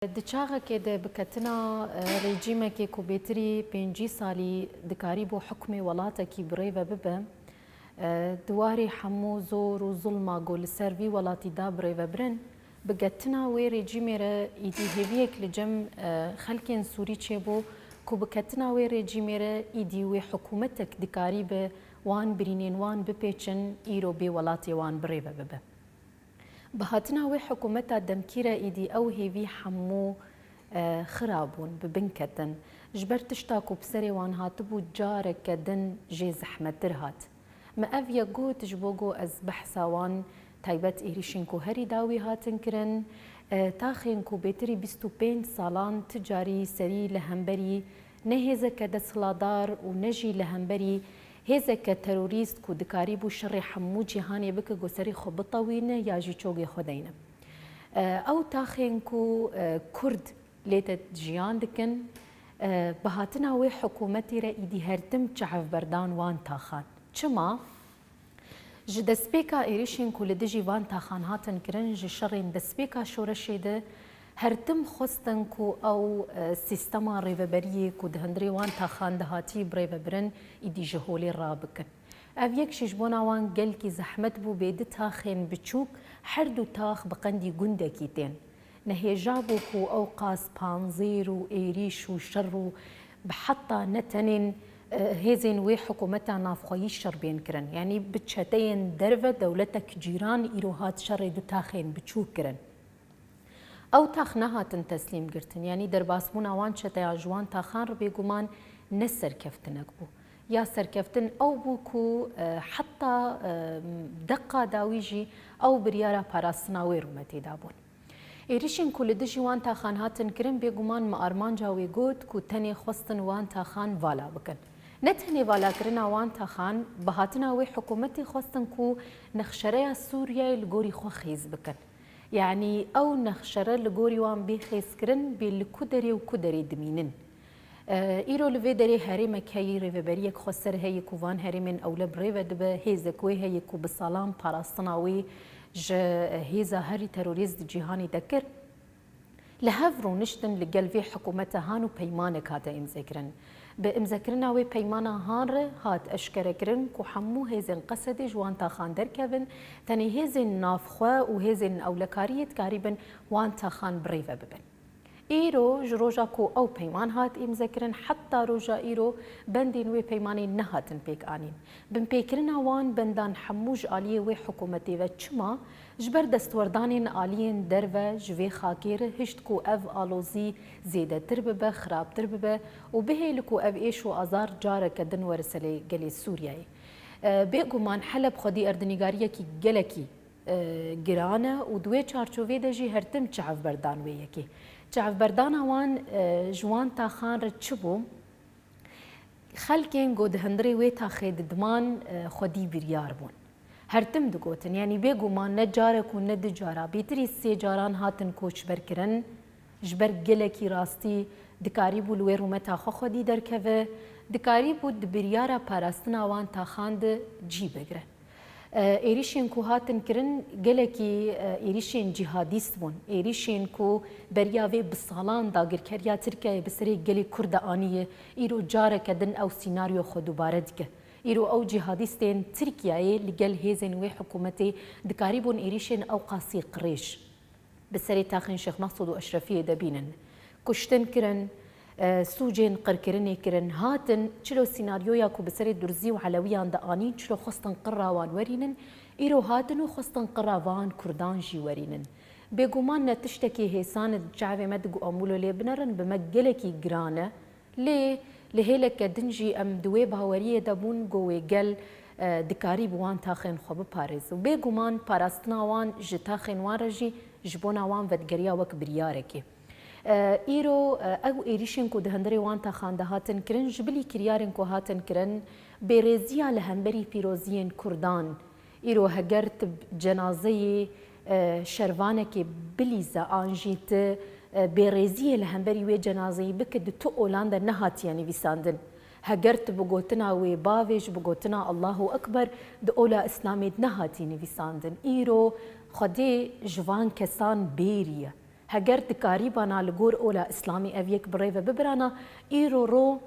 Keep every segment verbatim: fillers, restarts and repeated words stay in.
Di çaxekê de biketina, e, rejîmekê ku bêtirî pêncî salî dikarîbû hukmê welatekî bi rê ve bibe, e, di warê hemû zor û zulma ku li ser vî welatî da bi rê ve birin, bi ketina wê rejîmê re îdî hêviyek li cem, e, xelkên Sûrî çêbû ku bi ketina wê rejîmê re îdî wê hikûmetek dikarîbe wan birînên wan bipêçin, îro bê welatê wan bi rê ve bibe. Bi hatina wê hikûmeta demkî re îdî ew hêvî hemû, e, xira bûn, bi bin ketin. Ji ber tişta ku bi serê wan hatibû careke din jê zehmettir hat. Me ev yek got ji bo ku ez behsa wan taybet êrîşên ku herî dawî hatin kirin, e, taxên ku bêtirî bîst û pênc salan ti carî serî li hemberî ne hêzeke desthilatdar û ne jî li hemberî hêzeke terorîst ku dikarîbû şerê hemû cîhanê bike, ku serê xwe bitewîne ya jî çogê xwe deyne. E, ew taxên ku, e, Kurd lê te jiyan dikin, e, bi hatina wê hikûmetê re îdî her tim çavberdan wan taxan. Çima? Ji destpêka êrîşên ku li dijî van taxan hatin kirin, ji şerên destpêka şoreşê de her tim xwestin ku ew, e, sîstema rêveberiyê ku di hundirê wan taxan de hatî bi rê ve birin, îdî ji holê rabikin. Ev yek jî ji bona wan gelkî zehmet bû, bê du taxên biçûk, her du tax bi qendî gundekî tên. Nehêja bû ku ew qas panzêr û êrîş û şer û bi heta ne tenên, e, hêzên wê hikûmeta navxweyî şer bên kirin. Yanî bi çeteyên derve dewletek cîran îro hat şerê du taxên biçûk kirin. Ew tax nehatin teslîm girtin. Yanî derbasbûna wan çeteya ji wan taxan re bêguman ne serkeftinek bû. Ya serkeftin ew bû ku, e, heta, e, deqa dawî jî ew biryara parastina wê rûmetê dabûn. Êrîşên ku li dijî wan taxan hatin kirin, bêguman me armanca wê got ku tenê xwestin wan taxan vala bikin. Ne tenê valakirina wan taxan, bi hatina wê hikûmetê xwestin ku nexşereya Sûriyeyê li gorî xwe xêz bikin. Yanî ew nexşere li gorî wan bê xêzkirin, bê li ku derê û ku derê dimînin. E, îro li vê derê herêmek heyî, rêveberiyek xweser heyî ku van herêmên ewle bi rê ve dibe, hêzek wê heyî ku bi salan parastina wê ji hêza herî terorîst di cîhanê de kir. Li hev rûniştin li gel vê hikûmete han û peymanek hate îmzekirin. Bi îmzekirina wê peymana han re hat eşkerekirin ku hemû hêzên Qesedê ji wan taxan derkevin, tenê hêzên navxwe û hêzên ewlekariyê dikarîbin wan taxan bi rê ve bibin. Îro ji roja ku ew peyman hat îmzekirin heta roja îro bendên wê peymanê nehatin pêk anîn. Binpêkirina wan bendan hemû ji aliyê wê hikûmetê ve. Çima? Ji ber destwerdanên aliyên derve ji vê xakê re hişt ku ev alozî zêdetir bibe, xirabtir bibe û bihêle ku ev êş û azar careke din were serê gelê Sûriyeyê. E, bêguman Heleb xwedî erdnîgariyekî gelekî, e, giran e û di wê çarçovê de jî her tim çavberdan wê yekê. Çavberdana wan, e, ji wan taxan re çi bû? Xelkên ku di hundirê wê taxê didiman, e, xwedî biryar bûn. Her tim digotin, yanî bêguman ne carek û ne du cara, bêtirî sê caran hatin koçberkirin, ji ber gelekî rastî dikarîbû li wê rûmeta xwe xwedî derkeve, dikarîbû di biryara parastina wan taxan de cî bigire. E, êrîşên ku hatin kirin gelekî, e, êrîşên cîhadîst bûn. Êrîşên ku beriya vê bi salan dagirkeriya Tirkiyeyê bi serê gelê Kurd de aniye, îro careke din ew sînaryo xwe dubare dike. Îro ew cîhadîstên Tirkiyeyê li gel hêzên wê hikûmetê dikarîbûn êrîşên ewqasî qirêj bi serê taxên Şêx Mesûd û Eşrefiyê de bînin. Kuştin kirin, e, sûcên qirkirinê kirin, hatin çilo sînaryoya ku bi serê Durzî û Elewiyan de anîn, çilo xwestin qira wan werînin, îro hatin û xwestin qira van Kurdan jî werînin. Bêguman ne tiştekî hêsan e, çavê me di guamûlo lê binerin, bi me gelekî giran e. Lê li hêleke din jî em di wê baweriyê de bûn ku wê gel, e, dikarî bi wan taxên xwe biparêz û bêguman parastina wan ji taxên wan re jî ji bona wan vedigeriya wek biryarekê. E, îro, e, ew êrîşên ku di hundirê wan taxan de hatin kirin, ji bilî kiryarên ku hatin kirin, bêrêziya li hemberî pîroziyên Kurdan, Îro heger tu cenazeyê, e, şervanekê bilîze an jî tu, e, bêrêziyê li hemberî wê cenazeyî bike, di tu olan de nehatiye nivîsandin. Heger tu bi gotina wê bavê ji bi gotina Allahu Ekber di ola Îslamê de nehatî nivîsandin. Îro Xwedê ji van kesan bêrî ye. Heger dikarîbana li gor ola Îslamî ev yek bi rê ve bibirana, îro ro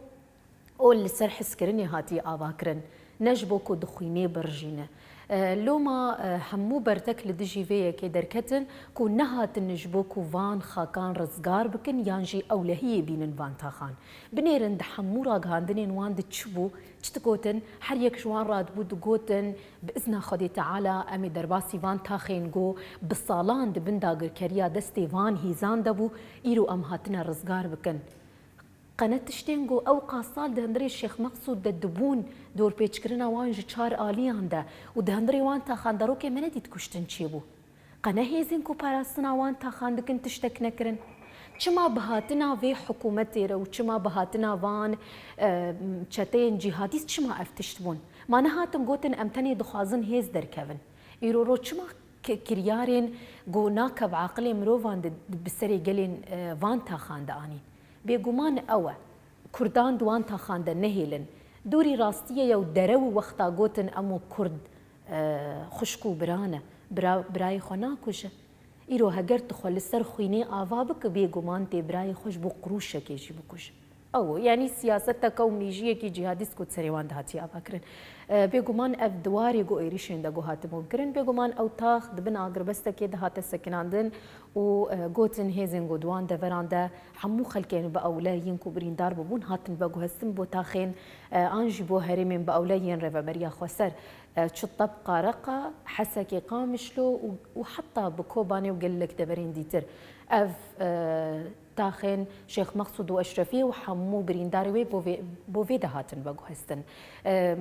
ol li ser hizkirinê hatiye avakirin, ne ji bo ku di xwînê birijîne. E, loma, e, hemû bertek li dijî vê yekê derketin ku nehatin ji bo ku van xakan rizgar bikin yan jî ewlehiyê bînin van taxan. Binêrin di hemû ragihandinên wan de çi bû, çi digotin, her yek ji wan radibû digotin, bi izna Xwedê Teala em ê derbasî van taxên ku bi salan di bin dagirkeriya destê van hêzan de bû, îro em hatine rizgar bikin. Qe ne tiştên ku ew qas sal di hundirê Şêx Meqsûd de dibûn, dorpêçkirina wan ji çar aliyan de û di hundirê wan taxan de rokê me nedît kuştin çêbû. Qe ne hêzên ku parastina wan taxan dikin tiştek nekirin? Çima bi hatina vê hikûmetê re û çima bi hatina van, e, çeteyên cîhadîst çima ev tişt bûn? Ma nehatin gotin em tenê dixwazin hêz derkevin? Îro ro çima ki-, kiryarên ku nakeve aqilê mirovan di, di, bi serê gelên, e, van taxan de anîn? Bêguman ew e. Kurdan di wan taxan de nehêlin. Dûrî rastiyê ye û derew wexta gotin em û Kurd, e, xwişk û bira ne. Bira, birayê xwe nakuje. Îro heger tu xwe li ser xwînê ava bike, bêguman tê birayê xwe ji bo qurûşekê jî bikuje. Ew, yanî siyaseteke û mêjiyekî cîhadîst ku di serê wan de hatiye avakirin. E, bêguman ev di warê ku êrîşên de ku hatibûn kirin, bêguman ew tax di bin agirbestekê de hate sekinandin û, e, gotin hêzên ku di wan deveran de hemû xelkên bi ewle yên ku birîndar bûbûn hatin veguhestin bo taxên, e, an jî bo herêmên bi ewle yên Rêveberiya Xweser, e, çi Tebqa, Reqa, Hesekê, Qamişlo û, û heta bi Kobanê û gelek deverên dîtir. Ev, e, taxên Şêx Meqsûd û Eşrefiyê û hemû birîndarê wê bo vê, bo vê de hatin veguhestin. Em,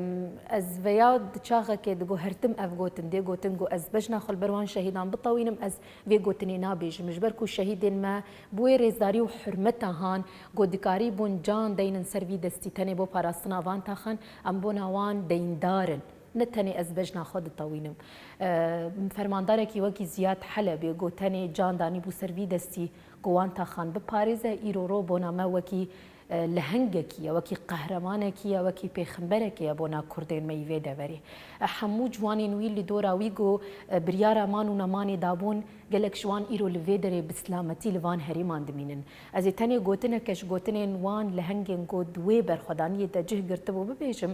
ez veya di çaxekê diguhertim ev gotin, dê gotin ku ez bejna xwe li ber wan şehîdan bitewînim, ez vê gotinê nabêjim. Ji ber ku şehîdên me bi wê rêzdarî û hurmeta han ku dikarîbûn can deynin ser vî destî tenê bo parastina van taxan, em bona wan deyndar in. Ne tenê ez bejna xwe ditewînim. E, fermandarekî wekî Ziyad Helebê ku tenê can danîbû ser vî destî ku wan taxan biparêze, îro ro bona me wekî, e, lehengekî ye, wekî qehremanekî ye, wekî pêxemberekê ye bona kurdên me yî vê deverê. E, hemû ciwanên wî li dora wî ku, e, biryara man û nemanê dabûn, gelek ji wan îro li vê derê bi silametî li van herêman dimînin. Ez ê tenê gotineke ji gotinên wan lehengên ku di wê berxwedaniyê de cih girtibû bibêjim.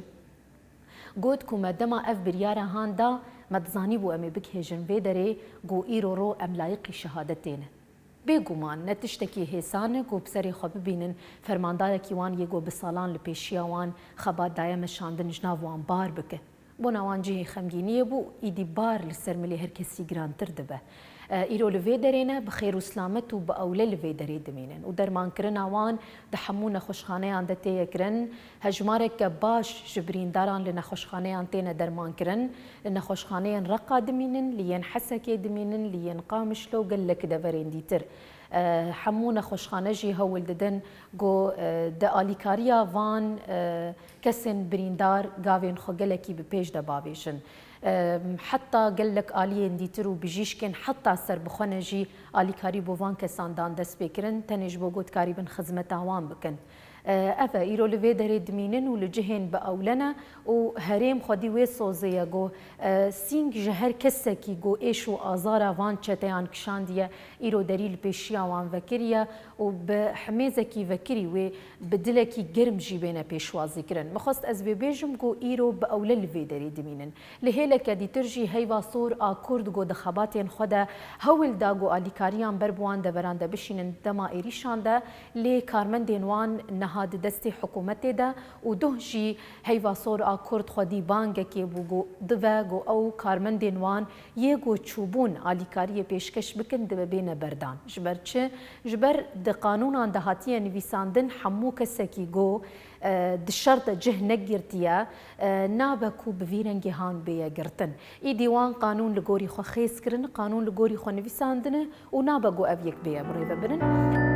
Got ku me dema ev biryara han da, me dizanîbû em ê bigihêjin vê derê ku îro ro em layiqî şehadetê ne. Bêguman ne tiştekî hêsan e ku bi serê xwe bibînin fermandarekî wan yê ku bi salan li pêşiya wan xebat daye meşandin ji nav wan bar bike. Bona wan cihê xemgîniyê bû, îdî bar li ser milê her kesî girantir dibe. E, îro li vê derê ne, bi xêr û silamet û bi ewle li vê derê dimînin û dermankirina wan di hemû nexweşxaneyan de tê ye kirin. Hejmareke baş ji birîndaran li nexweşxaneyan têne dermankirin. Li nexweşxaneyên Reqa dimînin, li yên Hesekê dimînin, li yên Qamişlo û gelek deverên dîtir. E, hemû nexweşxane jî hewl didin ku, e, di alîkariya van, e, kesên birîndar gavên xwe gelekî bi pêş de bavêjin. E, heta gelek aliyên dîtir û bijîşkên heta serbixwe ne jî alîkarî bo van kesan dan destpêkirin, tenê ji bo ku dikarîbin xizmeta wan bikin. E, ev e, îro li vê derê dimînin û li cihên bi ewle ne û herêm xwedî wê sozê ye ku, e, sîng ji her kesekî ku êş û azara van çeteyan kişandiye, îro derî li pêşiya wan vekiriye û bi hemêzekî vekirî wê bi dilekî germ jî bêne pêşwazî kirin. Min xwest ez vê bêjim ku îro bi ewle li vê derê dimînin. Li hêleke dîtir jî Heyva Sor a Kurd ku di xebatên xwe de hewl da ku alîkariyan ber bi wan deveran de bişînin dema êrîşan de, lê karmendên wan niha di destê hikûmetê de û duh jî Heyva Sor a Kurd xwedî bangekê bû ku dive ku ew karmendên wan yê ku çûbûn alîkariyê pêşkeş bikin dibe bêne berdan. Ji ber çi? Ji ber di qanûnan de hatiye nivîsandin hemû kesekî ku, e, di şer de cih negirtiye, e, nabe ku bi vî rengê han bêye girtin. Îdî wan qanûn li gorî xwe xêz kirine, qanûn li gorî xwe nivîsandine û nabe ku ev yek bêye birêvebirin.